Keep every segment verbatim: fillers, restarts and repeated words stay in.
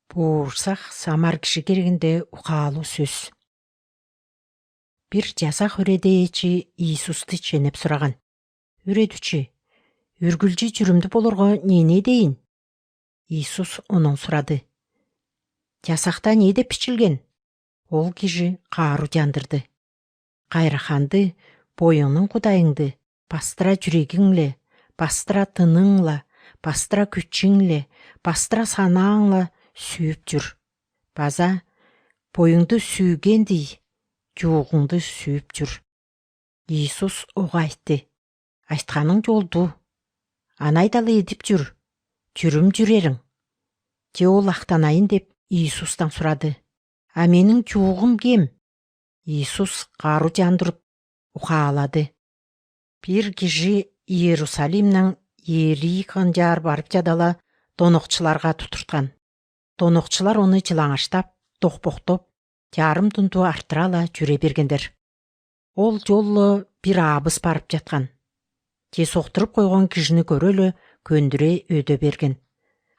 Буурсах самар кижи кергенде ухаалу сөс. Бир жасах үредей эжи Иисусты ченеп сураган: «Үредүчи, үргүлжи чүрүмдү болорго нене дейин?» Иисус онон сурады: «Жасахта не деп пичилген?» Ол кижи каару жандырды: «Кайраханды, бойыңның кудайыңды, пастыра чүрегиңле, пастыра тыныңла, пастыра күчиңле, пастыра санааңла сүйип чүр. База бойыңды сүйгендей, чуугуңды сүйип чүр». Иисус ога айтты: «Айтканың жолду. Анайдалы эдип чүр, чүрүм чүрериң». Че ол ахтанайын деп Иисустан сурады: «А мениң чуугум кем?» Иисус каару жандырып ухаалады: «Бир кижи Иерусалимнен Иерихонжаар барып чадала, донокчуларга тутурткан. Донокчулар оны чылаңаштап, тохпохтоп, чарым дунду арттырала чүре бергендер. Ол жолло бир аабыс барып жаткан. Че сохтуруп койгон кижини көрө эле, көндүре өдө берген.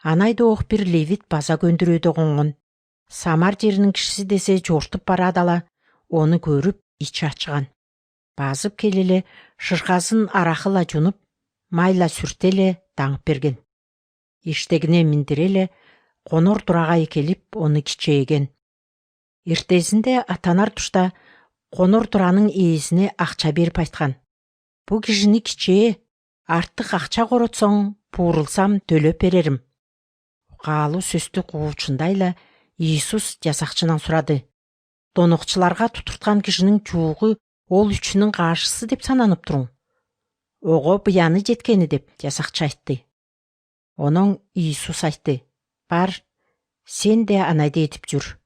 Анайда ох бир левит база көндүре өдө конгон. Самар жериниң кижиси десе чортуп барадала, оны көрүп, ичи ачыган. Базып келе эле, шырхазын арахыла жунуп, майла сүрте эле таңып берген. Иштегине миндире эле, конор турага экелип, оны кичээген. Эртезинде атанар тушта конор тураның ээзине акча берип айткан: «Бу кижини кичээ, артык акча коротсоң, буурулсам, төлеп берерим». Ухаалу сөстү куучундайла, Иисус жасакчындан сурады: «Донокчуларга тутурткан кижиниң чуугу ол үчүнүң каршысы деп сананып туруң?» «Ого буяны жеткени», — деп жасакчы айтты. Онон Иисус айтты: «Бар, сен да анайда эдип чүр».